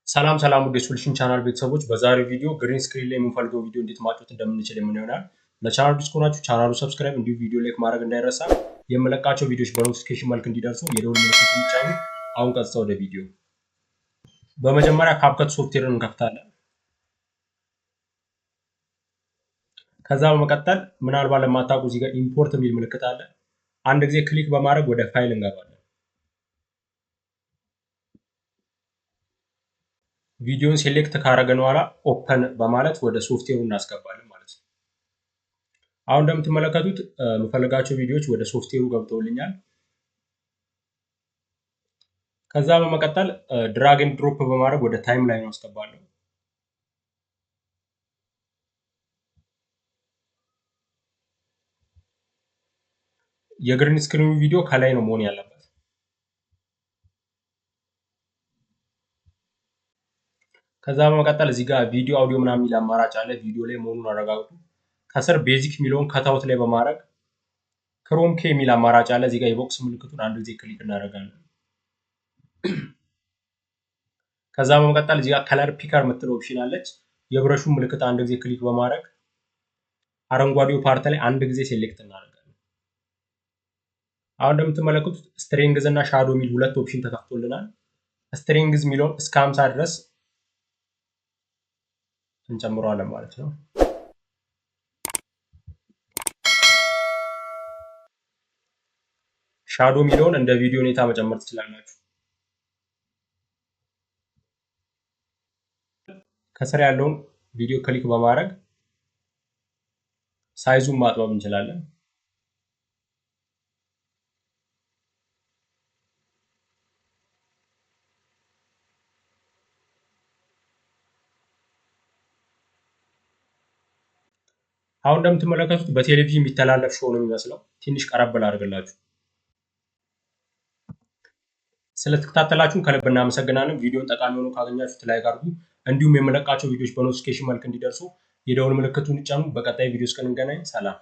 ሰላም ሰላም ውድ የ Solution Channel ቤተሰቦች፣ በዛሬው ቪዲዮ green screen ላይ የምንፈልገው ቪዲዮ እንዴት ማጫወት እንደምንችል የምናየው ይሆናል። ለቻናሉ አዲስ ከሆናችሁ ቻናሉ subscribe እንዲሁም ቪዲዮ like ማድረግ እንዳይረሳ። የምለቃቸው ቪዲዮዎች በ notification መልክ እንዲደርሱ የደወል ምልክቱን ይጫኑ። አሁን ቀጥታ ወደ ቪዲዮ። በመጀመሪያ CapCut software ን እንከፍታለን። ከዛ በመቀጠል ምናልባት ለማታውቁ እዚህ ጋር import የሚል ምልክት አለ። አንድ ጊዜ click በማድረግ ወደ ፋይል እንገባለን። ቪዲዮን select ካረገን በኋላ open በማለት ወደ ሶፍትዌሩ እናስገባለን ማለት ነው። አሁን እንደምትመለከቱት የምፈልጋቸው ቪዲዮዎች ወደ ሶፍትዌሩ ገብተውልኛል። ከዛ በመቀጠል drag and drop በማድረግ ወደ timeline አስገባለሁ። የ green screen ኑ ቪዲዮ ከላይ ነው መሆን ያለበት። ከዛ በመቀጠል እዚህ ጋር ቪዲዮ አውዲዮ ምናምን የሚል አማራጭ አለ። ቪዲዮ ላይ መሆኑን አረጋግጡ። ከስር basic የሚለውን cutout ላይ በማድረግ chroma key የሚል አማራጭ አለ። እዚህ ጋር የ box ምልክቱን አንድ ጊዜ click እናደርጋለን። ከዛ በመቀጠል እዚህ ጋር color picker የምትል option አለች። የ brush ኡን ምልክት አንድ ጊዜ click በማድረግ አረንጓዴው part ላይ አንድ ጊዜ select እናደርጋለን። አሁን እንደምትመለከቱት strength እና shadow የሚል ሁለት option ተከፍቶልናል። strength የሚለውን እስከ 50 ድረስ እንጨምረዋለን ማለት ነው። shadow የሚለውን እንደ ቪዲዮ ሁኔታ መጨመር ትችላላችሁ። ከስር ያለውን ቪዲዮ click በማድረግ size ኡን ማጥበብ እንችላለን። አሁን እንደምትመለከቱት በቴሌቪዥን የሚተላለፍ show ነው የሚመስለው። ትንሽ ቀረብ ላድርግላችሁ። ስለተከታተላችሁን ከልብ እናመሰግናለን። ቪዲዮን ጠቃሚ ሆኖ ካገኛችሁት like አድርጉ። እንዲሁም የምለቃቸው ቪዲዮዎች በ notification መልክ እንዲደርሱ የደወል ምልክቱን ይጫኑ። በቀጣይ ቪዲዮ እስክንገናኝ ሰላም።